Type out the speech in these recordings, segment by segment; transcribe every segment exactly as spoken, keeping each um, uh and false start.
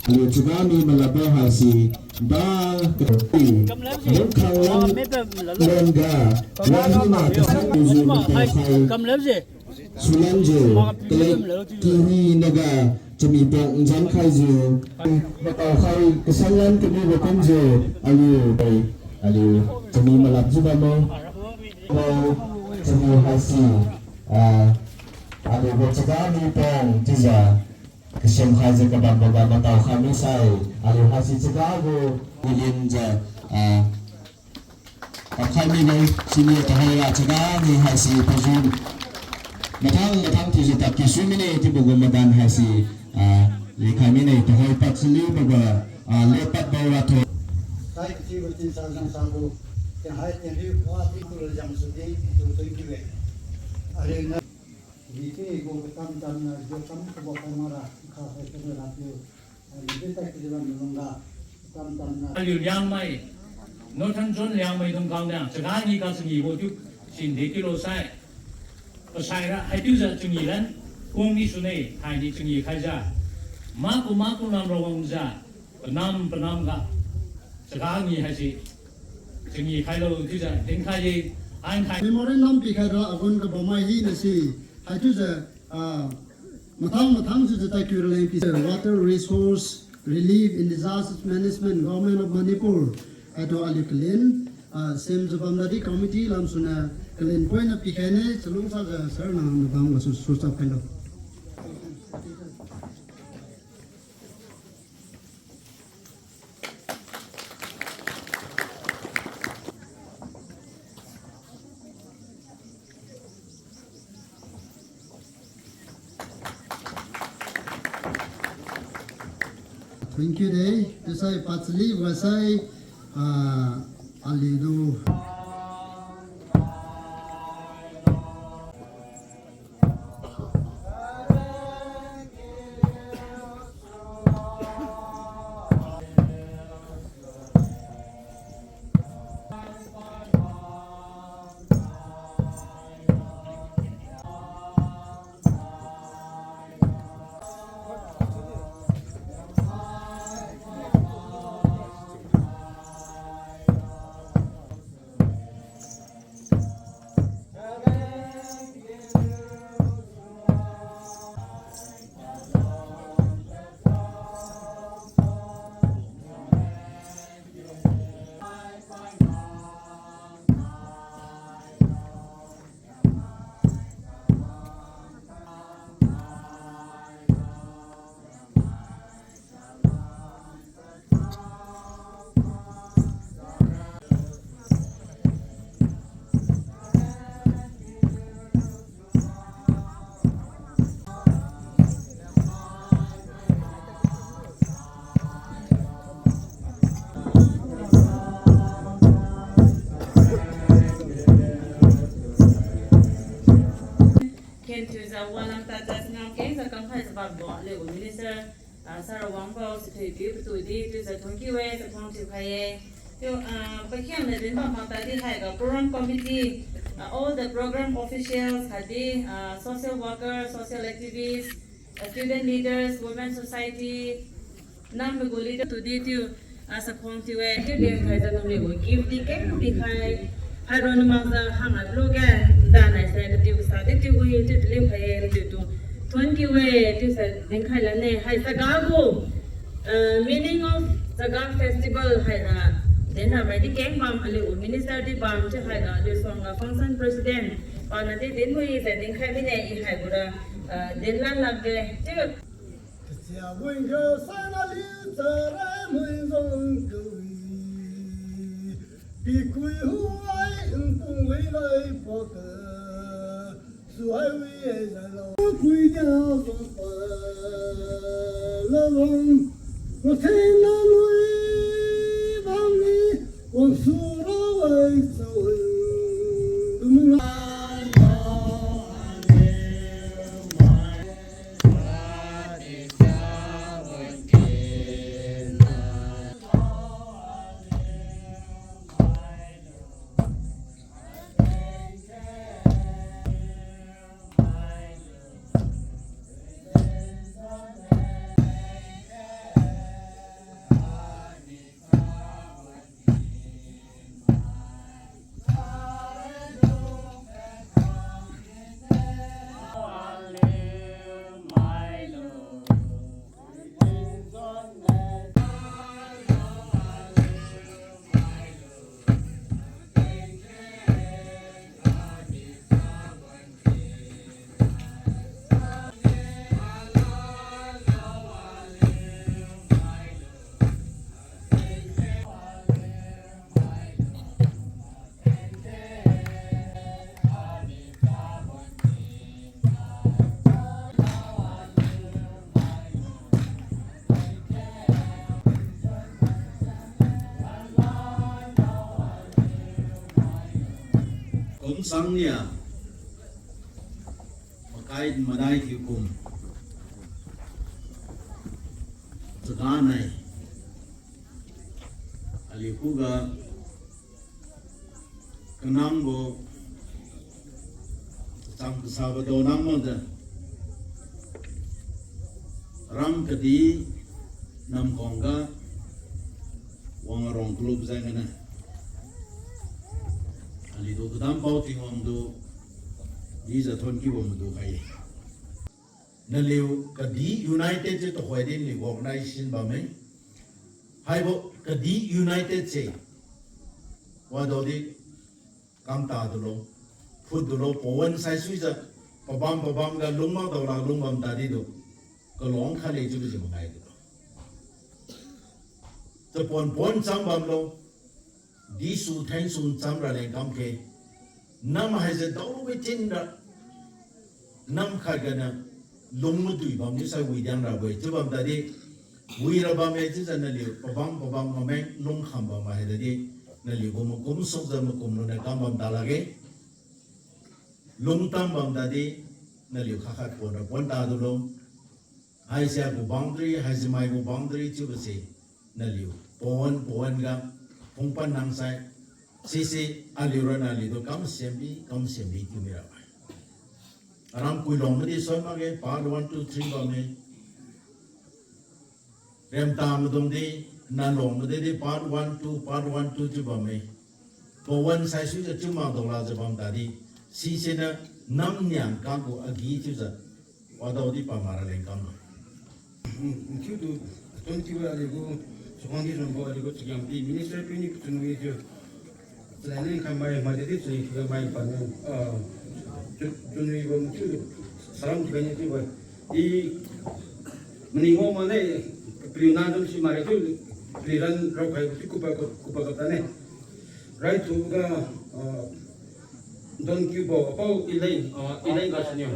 Aliu Chaga mi malapbo haise, ba, lungkhang lan, lengga, wahina kasang lujiu mataokhai sulanjiu, kalek kihi naga chami pong njankhaijiu, mataokhai kasang lan kamibo kumjiu, aliu, aliu chami malapjiu bambo, bo chami haise, ah, aliugu Chaga mi pong chiujiu, kasemkhaijiu kabamboga mataokhai misai, aliu haise Chaga gu ilinjiu, ah, taokhai mine, siniu tahoira Chaga ni haise pajun mathang mathang thiujiu tadki sui mine chiubo gu madan haise, ah, lekhai mine, tahoi pad chaliu boga, ah, lepad baora tho. Sai kachibo tin sa jang sa gu, tin hai tin riu wa tin tu lo jang su di, tu thank you e. Aliu na, di ti gu katam tam na, jo kam kabo kamara, kha hai kabo ra tiu. Aliu Liangmai, Northern Zone Liangmai dung kang niu, Chaga ni kachangee bo chiu, sin de kilo sai. Pasaira, haichiujiu changee lan, kung ni sune, hai ni changee khaijiu. Maku maku nam rawangjiu, panam panamga, Chaga ni haise, changee khailo chiujiu dinkhai ye, ankhai. Memorial nam pikhaira agun kabamai hina si, haichiujiu, ah, mathang mathang chiujiu tadkiu raleng pi, Water Resource Relief and Disaster Management, Government of Manipur. Haitu aliu kalen, ah, semjiu bamnadi committee lamsuniu kalen poina pikhaine, chalungsajiu sir nang nabam gasu suchap khailo. Thank you de. Chiusai pachali wasai, ah, aliu du. Khen thiujiu walam tadjiu changam kengjiu kamkhaijiu bambo aliu gu minister, ah, Sir Rawangbo, Sir Thoipiu Patudi, chiujiu thonkiu-e, jiu thon thiukhai-e. Chiu, ah, pakhiangna dinbam makdi haiga program committee, ah, all the program officials, khatdi, ah, social workers, social activists, ah, student leaders, women society, namai gu leader tudi chiu, ah, sakhuang thiu-e, chiu dinkhaijiu nangniu gu gift di keng pikhai. Hairon makjiu hangad luge, danai se katiu kasa di chiu wi chiu taliu khai-e, chiu tu thuon kiu-e, chiu se dinkhai lane, hai Chaga gu, ah, meaning of Chaga festival haira, dinra mai di keng bam aliu minister di bam chiu haiga aliu suangga function president pana di dinwi se dinkhai mine, i haibo ra, ah, dinlan lakge chiu. Kachia wingga saina li chara mui zong kawi. Pikui huai npung wi lai pake. Suai wi ai zalo. Kui dia zong pa. Lalong. Matheng na lui bang ni. Wang su ro ai sa wi. Dumung. Kum sang nia, makai madai thiu kum. Chaga nai. Aliu khuga kanambo, chang kasabo daonang makjiu, ram kadi namkhuangga wang arong kalubo jeng gana, aliutu kadampao Tingwang tu dijiu thonkiubo madu khai-e. Naliu Kadi United se tuhoi di naliu organization bamme. Haibo Kadi United se wadaodi kamta dulo, phut dulo, pawan saisuijiu, pabam pabamga lungmak daola lungbam tadi du, kalong khatle chiubo jiu mangai dulo. Chapon pon cham bamlo, disu thengsu cham raleng kamkhe, nam haise daolubui thinra, nam khat gana lung madui bamniu sai widiang rabo-e chiu bam tadi, wira bamme chiujiu naliu pabam pabam mameng lungkham bam hai tadi, naliu gu makum sukjiu makum luniu kam bam ta lakge. Lungtam bam tadi, naliu khat khat ponra pon ta dulo. Haise agu boundary, haise mai gu boundary chiubo se, naliu pawan pawan ga phungpan nangsai, sise aliura naliutu kam sembi kam sembi thiu mira mai. Aram Kuilong madi soi makge, part one, two, three bamme. Remta maidung di, Nalong madi di part one, two, part one, two chiu bamme. Pawan saisuijiu chiu mak daolajiu bam tadi, sisena nam niang kanggu agi chiujiu wadaodi pamara leng kamlo. Thiutu, twenty wa aliugu, sukhang di zungbo aliugu chagiang pi minister pini chunwi chiu. Chalani khamai, maididi chunwi khamai paniu, ah, chu-, chunwibo thiu, salam kibani chiubo. I, maning wo mane, paliu na dun si mare chiu, paliu ran raokhai chiu kupa, kupa kaptane. Raithuga, ah, donkiubo apao Ileng, ah, Ileng gasuniu.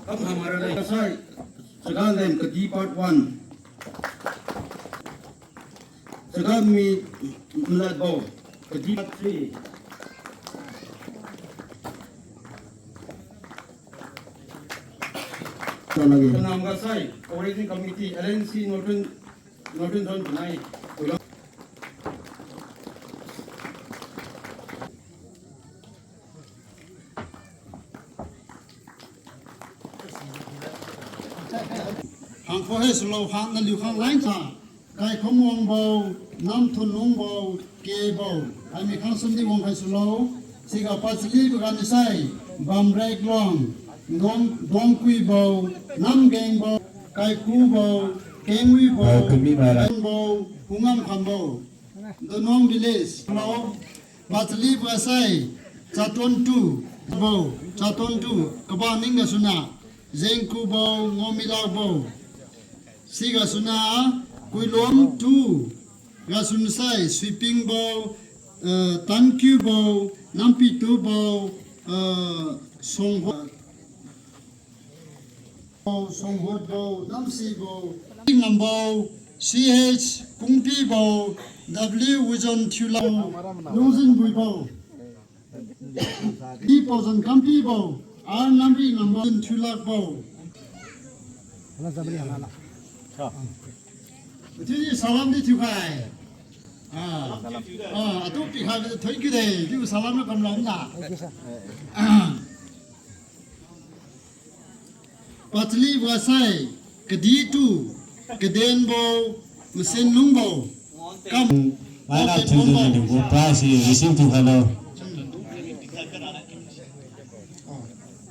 Kam hamara le. Kasai, Chaga lem Kadi part one. Chaga mi mladbo, Kadi part three. Kanam gasai, Organizing Committee, L N C Northern, Northern Zone panai. Bo he sulo khang naliu khang lain sa. Kaikhomwangbo, Namthunlungbo, Kebo, ami khang sumdi wangkhai sulo, siga pachalibo ganisai, Bamrekluang, Dong, Dongkuibo, Namgengbo, Kaikubo, Kengwibo, Kengbo, Hungamkhambo, Donuang village, lo, pachalibo sai, Chatontu, bo, Chatontu, kaba ning gasuna, Zengkubo, Ngomilakbo, sigasuna, Kuilong tu, gasun sai, Suipingbo, eh, Tankiubo, Nampitubo, eh, Songho-, Songhotbo, Namsibo, Ngambo, C H Kungpibo, W Wizon Thiulo, Lungzin Buibo. Di Pozan Kampibo, R Namri Ngambo, Thiulakbo. Thiudi salam di thiukhai. Ah, ah, atu pikhai, thank you de. Di salam na kamlam na. Pachalibo sai, Kaditu, Kadenbo, Masenlungbo, kam, Maina Thiubo, Thiubo, prize receive thiukhailo.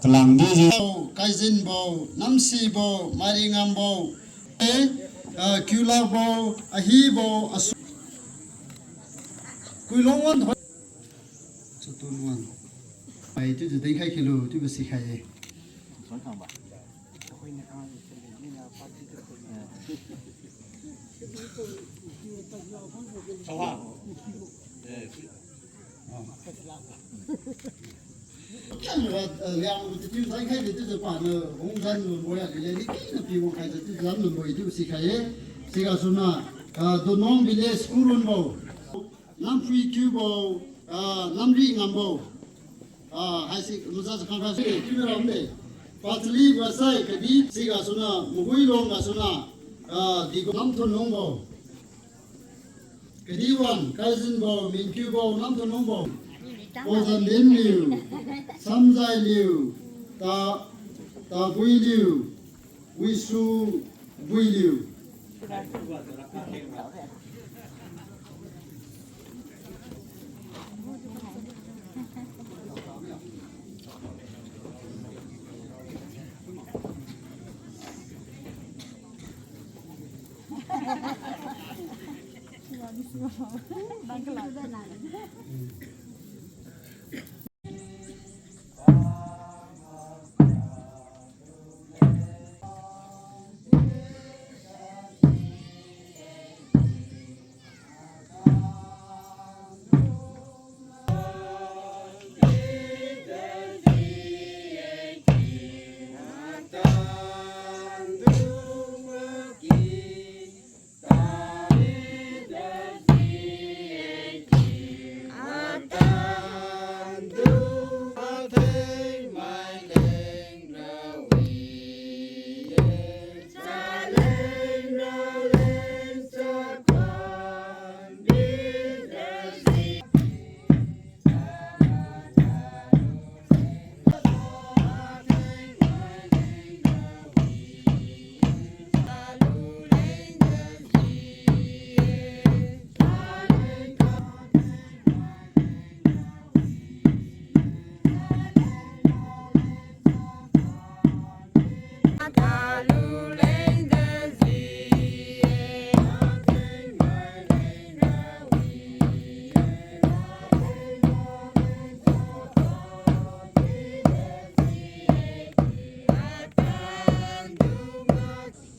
Kalangdi ji. Kaizinbo, Namsibo, Maringambo, eh, ah, Kiulakbo, Ahibo, Asu-, Kuilongwan, Chatonwan. Pai, chiujiu dinkhai khailu, chiubo sikhai-e. Sigasuna, ah, Donong village Kurunbo. Nampui Kiubo, ah, Namri Ngambo. Ah, haisi maza sa khang kha si, kiu ram de. Pachalibo sai Kadi sigasuna, Maguilong gasuna, ah, Digo Namthunlungbo. Kadiwan, Kaizinbo, Minkiubo, Namthunlungbo. Pozan Dinliu, Samzailiu, Ta, Tabuiliu, Wisu Builiu.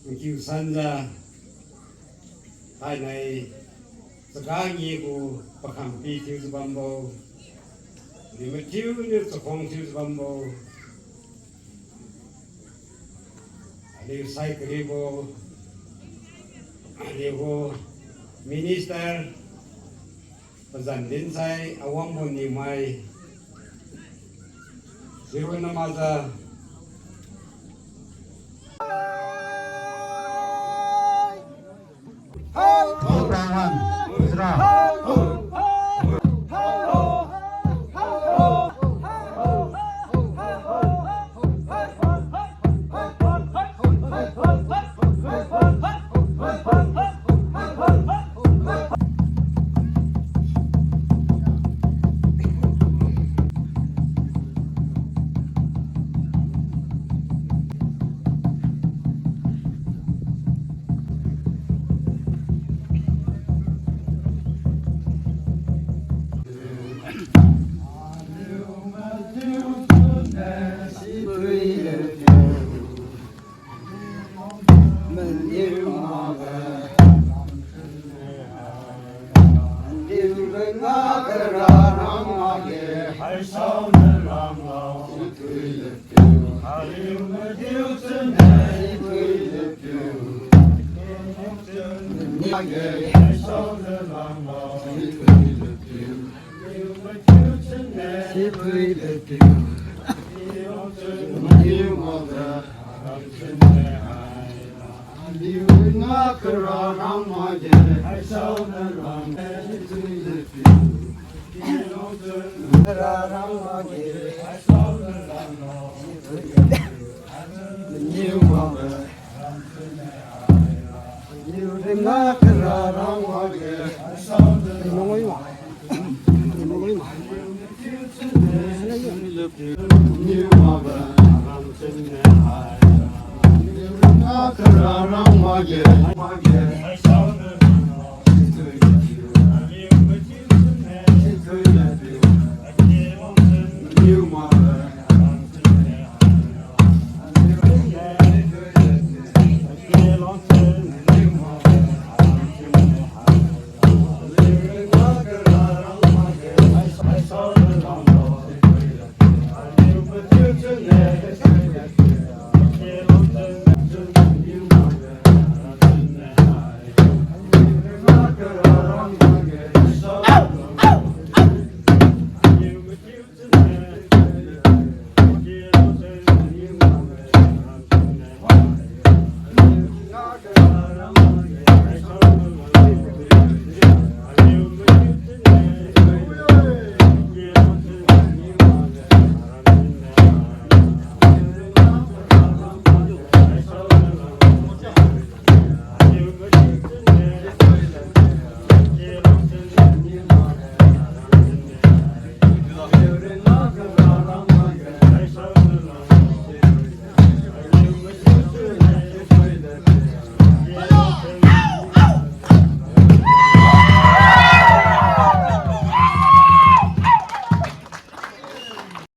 Nkiu sanja, thainai, chaga ngi gu pakhampi thiujiu bambo, ni mathiu niu chakhuang thiujiu bambo, aliu sai karibo, aliu gu minister, pazan dinsai, awangbo niumai, sibo namaza.